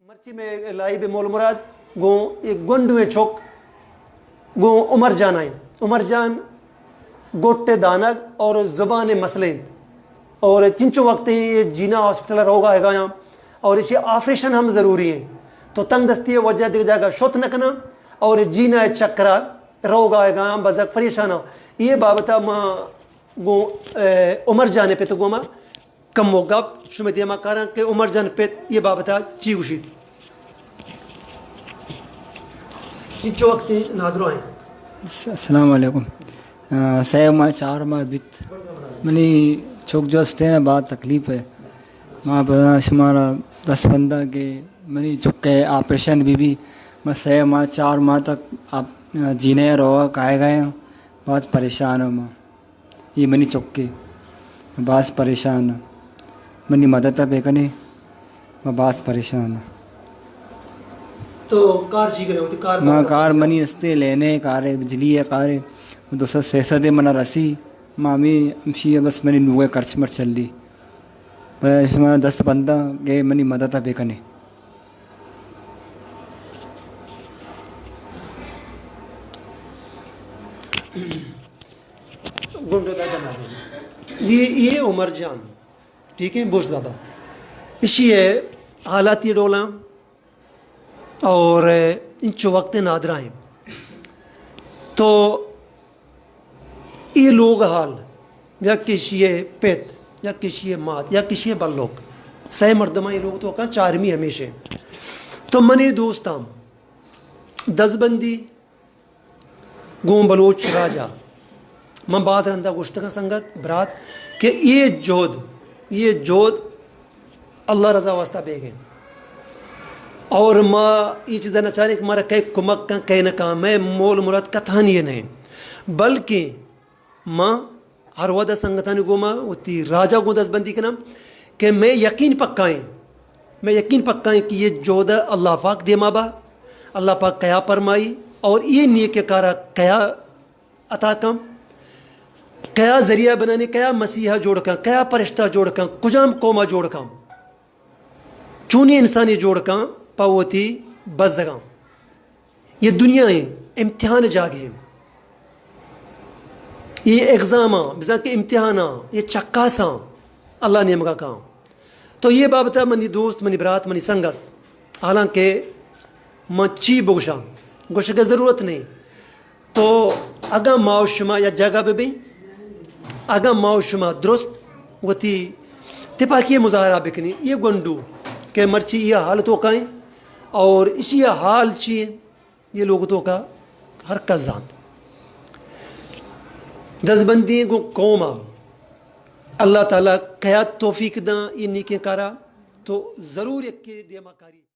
مرچی میں لائیو مول مراد گوں ایک گونڈویں چک گوں عمر جان آئیں۔ عمر جان گٹ دانگ اور زبان مسئلہ انت اور چنچو وقت یہ جینا ہاسپٹل روگا ہے گایاں اور اسے آپریشن ہم ضروری ہیں، تو تنگ دستی وجہ دیکھ جاگا شت نہ کنا اور جینا چکرا روگا ہے گایاں بزگ پریشان ہاں۔ یہ بابتا ما گوں، اے، عمر جان پت گوں ما کمو گپ شمئے دیما کاراں کہ عمر جان پت یہ بابتا چی گوشیت؟ چنچو وقت نادرو ہیں۔ السلام علیکم۔ آ، سہ ماہ چار ماہ بیت۔ منی چک جو استے نا بہت تکلیف ہے۔ ما بزاں شمارا دست بندہ کہ منی چک ہے آپریشن بی بی۔ ما سہ ماہ چار ماہ تک آپ جینے روگا کائے گئے ہیں۔ بہت پریشان ہوں ما۔ اے منی چکے، باز پریشان آں۔ منی مدد ءَ بہ کنے، ما باز پریشان آں۔ تو کار چی کرے؟ وتی کار ما بارے کار بتاؤ۔ منی استے لینے کارے، بجلی ہے کارے، دو سد سے سد منا رسی، ما ہمیں ہمشی بس منی نوے خرچ مر چلی۔ بس شما دست بندہ گئے منی مدد ءَ بہ کنے۔ گنڈو دادا مارے۔ جی، یہ عمر جان، ٹھیک ہے، بوشت بابا۔ اشی ہے حالاتی ڈولاں اور انچو وقت نادرا ہیں۔ تو اے لوگ حال، یا کشی ہے پت، یا کشی ہے مات، یا کشی ہے بلوک، سہ مردماں اے لوگ تو کا چارمی ہمیشہ۔ تو منی دوستاں دزبندی گوں بلوچ راجا۔ من بات رندا گوشتگاں سنگت، برات، کہ یہ جہد، یہ جہد اللہ رضا واسطہ بیگیں۔ اور ما یہ چیزا نہ چاریں کہ مارا کئے کمک کن، کئے نہ کن، میں مول مراد کتھانی نہیں، بلکہ ما ہر ودا سنگتانی گوما وتی راجا گوں دزبندی کنم کہ میں یقین پکائیں، میں یقین پکائیں کہ یہ جہد اللہ پاک دیما با، اللہ پاک کیا پرمائی اور یہ نیک کارا کیا عطا کم، کیا ذریعہ بنانی، کیا مسیحا جوڑ کن، کیا پرشتہ جوڑ کن، کجام قوما جوڑ کن، چونی انسانی جوڑ کن پہ وتی بزگاں۔ یہ دنیا ہیں، امتحان جاگہ ہیں۔ یہ ایگزاماں، بزاں کہ امتحاناں، یہ چکاساں اللہ نیمگا کاں۔ تو یہ بابتا منی دوست، منی برات، منی سنگت، حالانکہ من چی بگوشاں، گوشگ ضرورت نہیں۔ تو اگاں ما و شما یا جگہ بہ بیں، اگاں ما و شما درست وتی تپاکی مظاہرہ بکنی، یہ گونڈو کہ مرچی یہ حال تو کائیں اور اسی حال چی ہیں، یہ لوگ تو کا ہر کس زانت۔ دزبندی گوں قوم اللہ تعالی کیا توفیق داں یہ نیکیں کارا تو ضرور یک دیما کاری۔